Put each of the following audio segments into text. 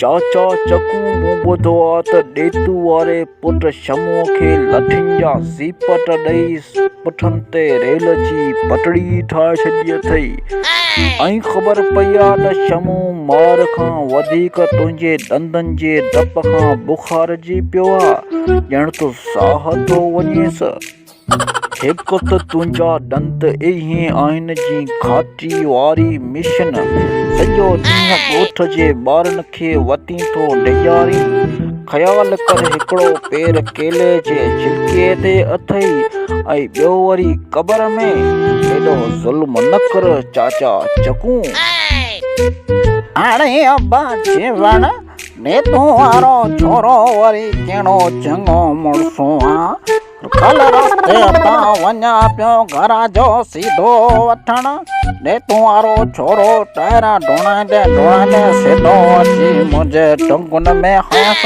چاچا چڪون مون ٻڌو آ ته ڏيتو واري پٽ شموء کي لٺين جا زيپٽ ڏئي پٺن تي ريل جي پٽڙي ٺاهي ڇڏي اٿئي ۽ خبر پئي آ ته شمو مار کان وڌيڪ تنهنجي ڏندن جي ڊپ کان بخارجي پيو آ، ڄڻ ته ساهه ٿو وڃيس. هڪ ته تنهنجا ڏند اهي آهن جي گهاٽي واري مشن سڄو ڏينهن ڳوٺ جي ٻارن کي وتين ٿو ڊيڄارين. خيال ڪر هڪڙو پير ڪيلي جي ڇلڪي تي اٿئي ۽ ٻيو وري قبر ۾. ايڏو ظلم نه ڪر چاچا چڪون. هاڻي ابا جيوڻ نيتون وارو ڇورو وري ڪهڙو چڱو مڙس آ. ڪل رستي تان وڃان پيو گهر جو سيڌو وٺڻ نيتون وارو ڇورو ٽائر ڊوڙائيندي ڊوڙائيندي سيڌو اچي منهنجي ٽنگن ۾ هنيس.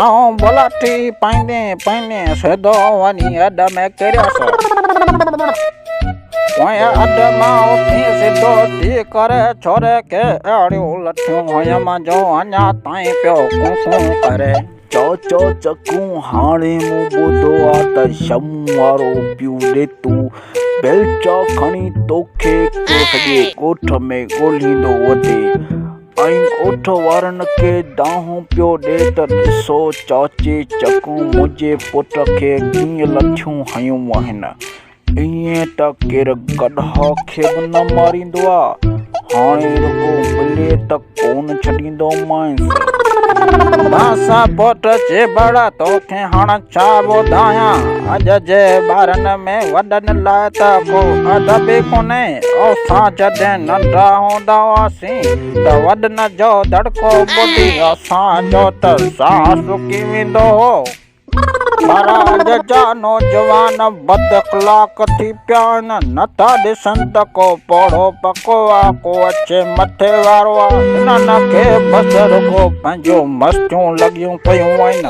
آئون بلاٺي پائيندي پائيندي سيڌو وڃي اڏ ۾ ڪريس. پوئين اڏ مان اٿي سڌو ٿي ڪري ڇوري کي اهڙيون لٺيون هنيم جو اڃا تائين پيو ڪون ڪون ڪري. چاچا چڪون هاڻي مون ٻڌو آ ته شمون وارو پيو ڏيتو بيلچا کڻي توکي پيو سڄي ڳوٺ ۾ ڳولهيندو وتي ۽ ڳوٺ وارن کي دانهون پيو ڏي ته ڏسو چاچي چڪون منهنجي پٽ کي ڪيئن لٺيون هنيون آهن. ائين ته ڪير گڏهه کي به نه ماريندو آ. هاڻي رڳو ملي ته ڪونه ڇڏيندومانس. بس پٽ چيڀڙ توکي هاڻ ڇا ٻڌايان. اڄ جي ٻارن ۾ وڏن لاء ته ڪو ادب ئي ڪونهي. اسان جڏهن ننڍا هوندا هئاسين ته وڏن جو دڙڪو ٻڌي اسان جو ته ساهه سڪي ويندو هو. پر اڄ جا نوجوان بد اخلاق ٿي پيا آهن، نه ٿا ڏسن ته ڪو پوڙهو پڪو آ، ڪو اڇي مٿي وارو آ، انهن کي بس رڳو پنهنجون مستيون لڳيون پيون آهن.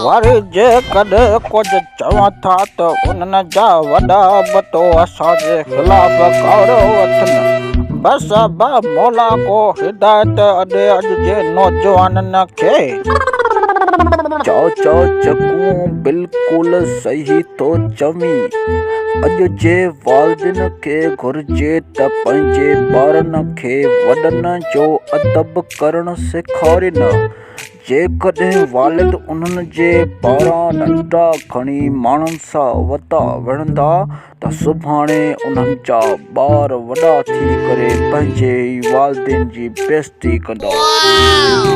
وري جيڪڏهن ڪجهه چون ٿا ته انهن جا وڏا به تو اسان جي خلاف ڪاوڙيو وٺن. بس ابا مولا ڪو هدايت ڏي اڄ جي نوجوانن کي. چاچا چڪون بلڪل صحيح ٿو چوين. اڄ جي والدين کي گهرجي ته پنهنجي ٻارن کي وڏن جو ادب ڪرڻ سيکارين. جيڪڏهن والد انهن جي پاران ڏنڊا کڻي ماڻهن سان وتا وڙهندا ته سڀاڻي انهن جا ٻار وڏا ٿي ڪري پنهنجي ئي والدين جي بيعزتي ڪندا.